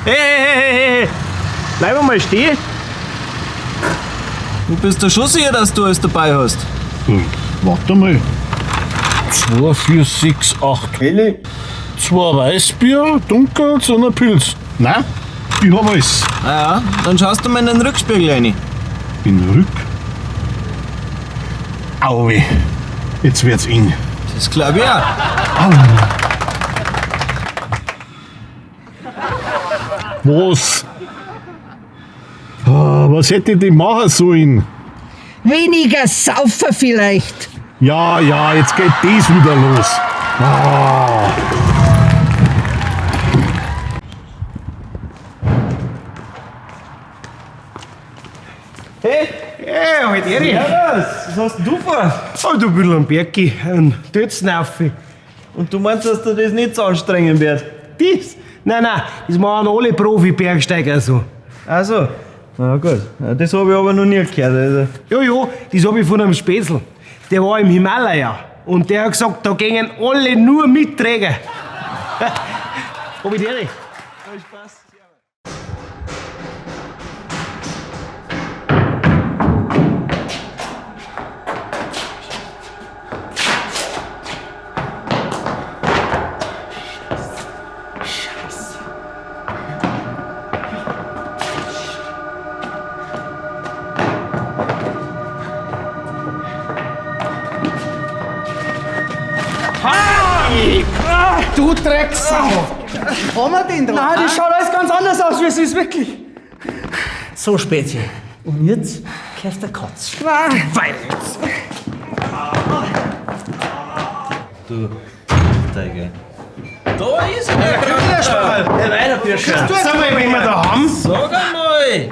Hey, hey, hey, hey, hey. Bleib mal stehen. Du bist da schon sicher, dass du alles dabei hast. Hm, warte mal. 2, 4, 6, 8 Helle, 2 Weißbier, Dunkels und ein Pilz. Nein, ich hab alles. Ah ja, dann schaust du mal in den Rückspiegel rein. In den Rück. Auwe, jetzt wird's eng. Das glaub ich auch. Was? Ah, was hätte ich denn machen sollen? Weniger Saufer vielleicht. Ja, ja, jetzt geht das wieder los. Ah. Hey, Hey, halt Erich. Servus, was hast denn du vor? Oh, du bisschen am Berg, einen Tötzen auf. Und du meinst, dass dir das nicht so anstrengen wird? Das? Nein, nein, das machen alle Profi-Bergsteiger so. Also, na gut. Ja, das habe ich aber noch nie gehört. Also. Ja, ja, das hab ich von einem Spätzl. Der war im Himalaya. Und der hat gesagt, da gingen alle nur Mitträger. Hab ich Erich. Du Drecksau. Haben wir den da? Nein, das schaut alles ganz anders aus, wie es ist, wirklich. So, Spezi. Und jetzt kehrst der Katz. Du, Tiger. Da ist er, der Charakter. Der weiter, Birsche. Sag mal, wenn wir da haben. Sag einmal.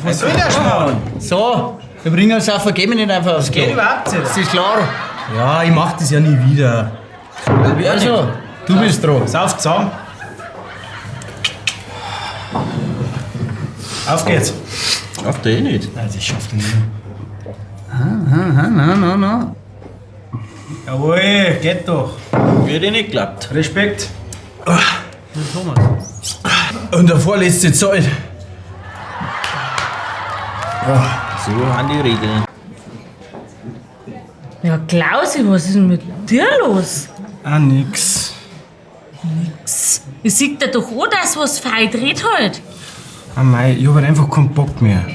Was soll der Schmarrn? So, wir bringen uns auch vergeben nicht einfach aufs Klo. Geht überhaupt nicht. Das ist klar. Ja, ich mach das ja nie wieder. Also, du bist dran. Sauf zusammen. Auf geht's. Schafft er eh nicht. Nein, das schafft er nicht. Na, na, na. Jawohl, geht doch. Wird eh nicht geklappt. Respekt. Und der vorletzte Zeit. So haben die Regeln. Ja, Klausi, was ist denn mit dir los? Ah, nix. Ich sehe dir doch auch das, was fei dreht halt. Ah, mei, ich hab halt einfach keinen Bock mehr.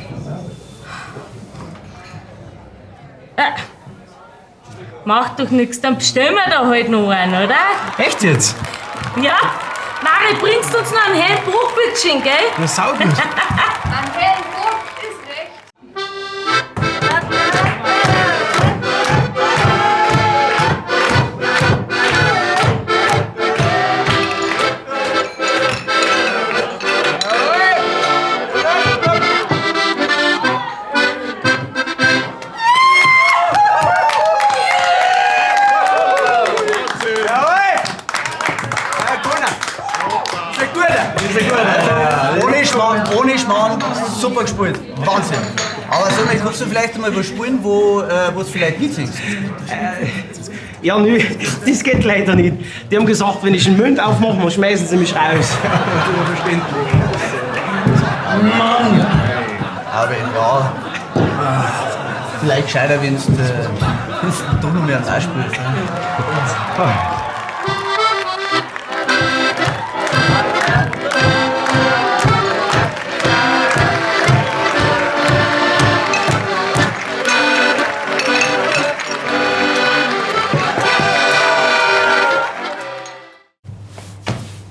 Macht doch nix, dann bestellen wir da halt noch einen, oder? Echt jetzt? Ja? Mari, bringst du uns noch einen hellen Bruch, bitteschön, gell? Na, saugut. Am hellen Bruch ist recht. Ohne Schmarrn, ohne Schmarrn, super gespielt. Wahnsinn. Aber sag mal, kannst du vielleicht einmal was spielen, wo du vielleicht nicht singst? Ja, nö, das geht leider nicht. Die haben gesagt, wenn ich den Mund aufmache, dann schmeißen sie mich raus. Aber ja, vielleicht gescheiter, wenn du doch noch mehr ans Eis spielst. Ne?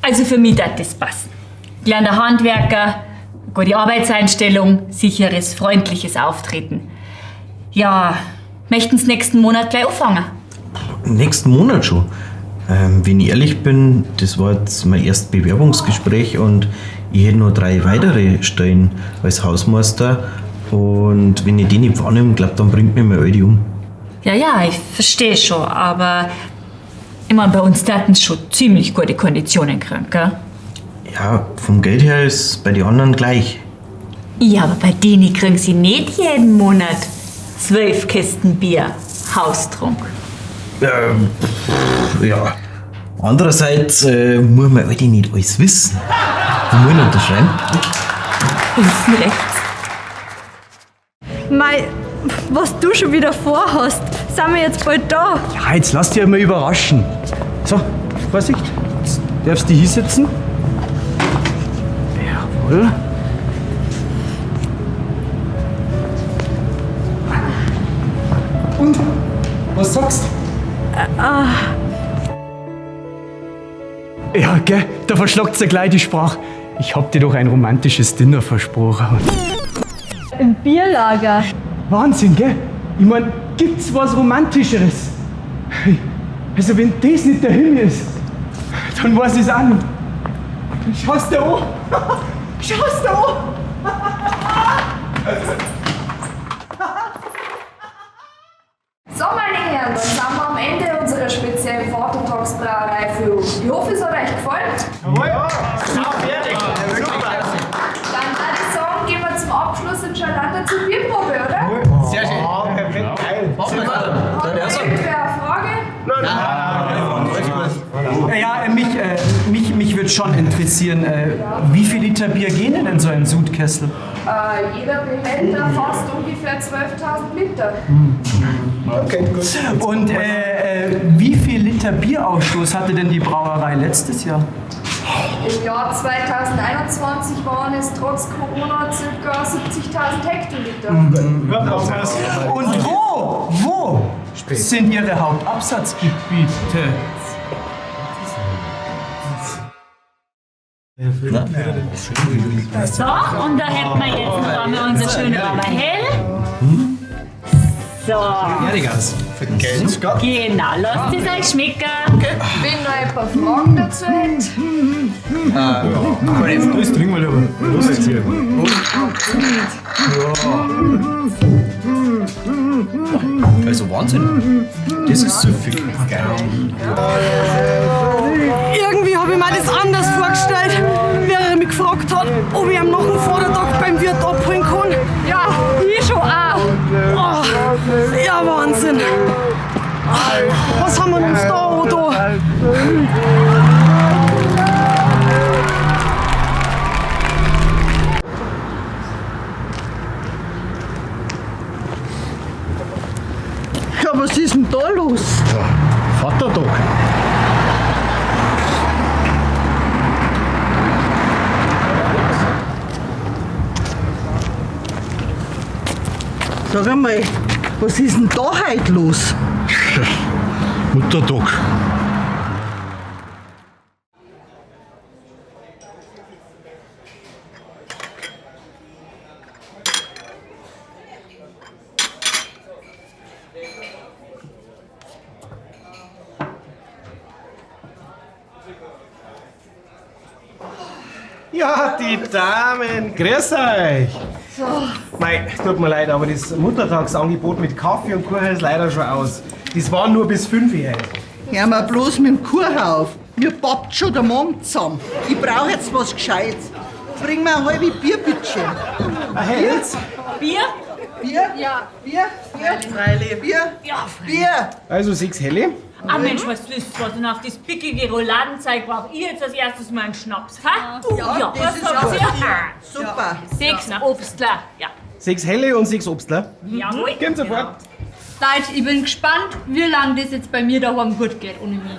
Also für mich darf das passen. Gelernter Handwerker, gute Arbeitseinstellung, sicheres, freundliches Auftreten. Ja, möchten Sie nächsten Monat gleich anfangen? Nächsten Monat schon. Wenn ich ehrlich bin, das war jetzt mein erstes Bewerbungsgespräch und ich hätte noch 3 weitere Stellen als Hausmeister. Und wenn ich die nicht wahrnehme, glaub, dann bringt mir meine Alte um. Ja, ja, ich verstehe schon, aber ich mein, bei uns taten schon ziemlich gute Konditionen kriegen, gell? Ja, vom Geld her ist bei den anderen gleich. Ja, aber bei denen kriegen sie nicht jeden Monat 12 Kästen Bier, Haustrunk. Ja. Andererseits muss man Alte nicht alles wissen. Wo muss ich unterschreiben? Unten rechts. Mei, was du schon wieder vorhast. Sind wir jetzt bald da? Ja, jetzt lass dich einmal überraschen. So, Vorsicht. Jetzt darfst du dich hinsetzen. Jawohl. Und? Was sagst Ah, Ja, gell? Da verschlagt's ja gleich die Sprache. Ich hab dir doch ein romantisches Dinner versprochen. im Bierlager. Wahnsinn, gell? Ich mein, gibt's was Romantischeres? Also, wenn das nicht der Himmel ist, dann weiß ich's auch nicht. Schau's dir an! Schau's dir an! So, meine Herren, dann sind wir am Ende unserer speziellen Vatertagsbrauereiführung. Ich hoffe, es hat euch gefallen. Jawohl! Fertig! Super! Dann würde ich sagen, gehen wir zum Abschluss in Schalander zur Bierprobe, oder? Sehr schön. Oh, perfekt, geil. Hat noch irgendwer eine Frage? Nein, nein, Ja, mich würde schon interessieren, wie viel Liter Bier gehen denn in so einen Sudkessel? Jeder Behälter fasst ungefähr 12.000 Liter. Okay, gut. Und wie viel Liter Bierausstoß hatte denn die Brauerei letztes Jahr? Im Jahr 2021 waren es trotz Corona ca. 70.000 Hektoliter. Und wo sind Ihre Hauptabsatzgebiete? So, und da hätten wir jetzt noch einmal unser schönes warmer Hell. So. Fertig aus. Genau, lasst es euch schmecken. Wenn noch ein paar Fragen dazu hättet. Das trinken wir lieber. Lust hier. Also Wahnsinn. Das ist so viel. Geil. Irgendwie habe ich mir das anders vorgestellt, während er mich gefragt hat, ob ich ihm noch einen Vordertag beim Wirt abholen kann. Ja, ich schon auch. Oh, ja, Wahnsinn. Was haben wir uns da, Otto? Ja, was ist denn da los? Vatertag. Sag einmal, was ist denn da heute los? Muttertag. Ja, die Damen, grüß euch! So. Mei, tut mir leid, aber das Muttertagsangebot mit Kaffee und Kuchen ist leider schon aus. Das war nur bis 5 Uhr heute. Hör mal bloß mit dem Kuchen auf. Mir pappt schon der Mund zusammen. Ich brauche jetzt was Gescheites. Bring mir ein halbes Bier, bitte. Bier? Bier? Bier? Ja. Bier? Bier? Freilich. Bier? Ja, Bier! Also 6 Helle. Ah Mensch, was ist was? Und auf das pickige Rouladenzeug brauch ich jetzt als erstes mal einen Schnaps, ha? Ja, das was ist sagt gut. ihr? Super. 6 Obstler. Ja. 6 Helle und 6 Obstler. Jawohl. Kommt sofort. Leute, ich bin gespannt, wie lange das jetzt bei mir daheim gut geht ohne mich.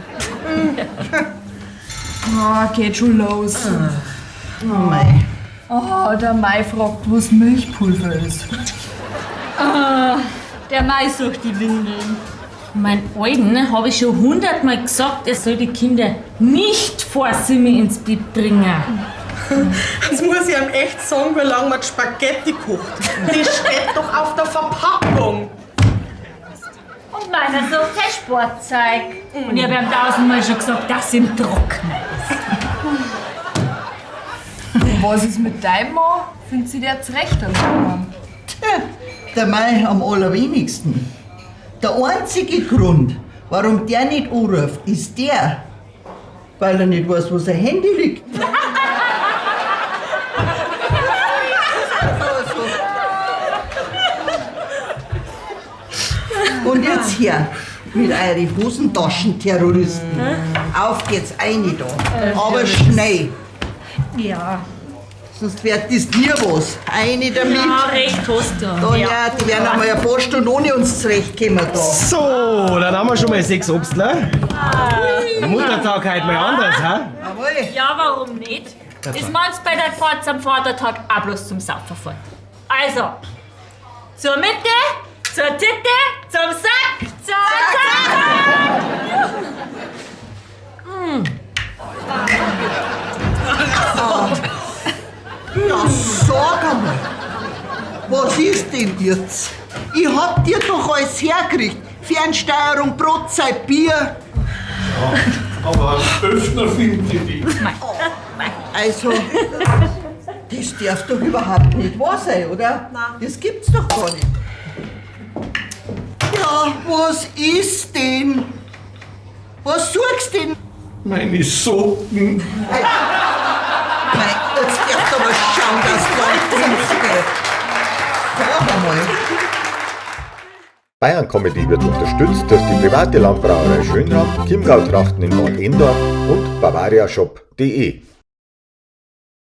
Oh, geht schon los. Oh mei. Oh, der Mai fragt, was Milchpulver ist. Ah, der Mai sucht die Windeln. Mein Alten habe ich schon 100-mal gesagt, er soll die Kinder nicht vor Simi ins Bett bringen. Jetzt muss ich ihm echt sagen, wie lange man die Spaghetti kocht. Die steht doch auf der Verpackung. Und meiner sucht sein Sportzeug. Und ich habe ihm 1000-mal schon gesagt, dass ihm trocken ist. Und was ist mit deinem Mann? Findet sie der zurecht am Mann? Tja, der Mai am allerwenigsten. Der einzige Grund, warum der nicht anruft, ist der, weil er nicht weiß, wo sein Handy liegt. Und jetzt her mit euren Hosentaschenterroristen. Auf geht's eine da. Aber schnell. Ja. Sonst wird das nie was. Eine damit. Ja, recht hast du. Da, ja. Die werden einmal ein paar Stunden ohne uns zurechtkommen da. So, dann haben wir schon mal 6 Obstler. Muttertag heute mal anders, hä? Ja, warum nicht? Das meinst bei der Fahrt zum Vatertag auch bloß zum Saufen fort. Also, zur Mitte, zur Titte, zum Sack, zur Zack! Mm. Ja, sag einmal, was ist denn jetzt? Ich hab dir doch alles hergekriegt. Fernsteuerung, Brotzeit, Bier. Aber Öffner finde ich nicht. Also, das darf doch überhaupt nicht wahr sein, oder? Nein. Das gibt's doch gar nicht. Ja, was ist denn? Was suchst denn? Meine Socken. Mei, jetzt darfst du aber schauen, dass du da geht. Sag einmal. Bayern Comedy wird unterstützt durch die private Landbrauerei Schönram, Chiemgau Trachten in Bad Endorf und bavariashop.de.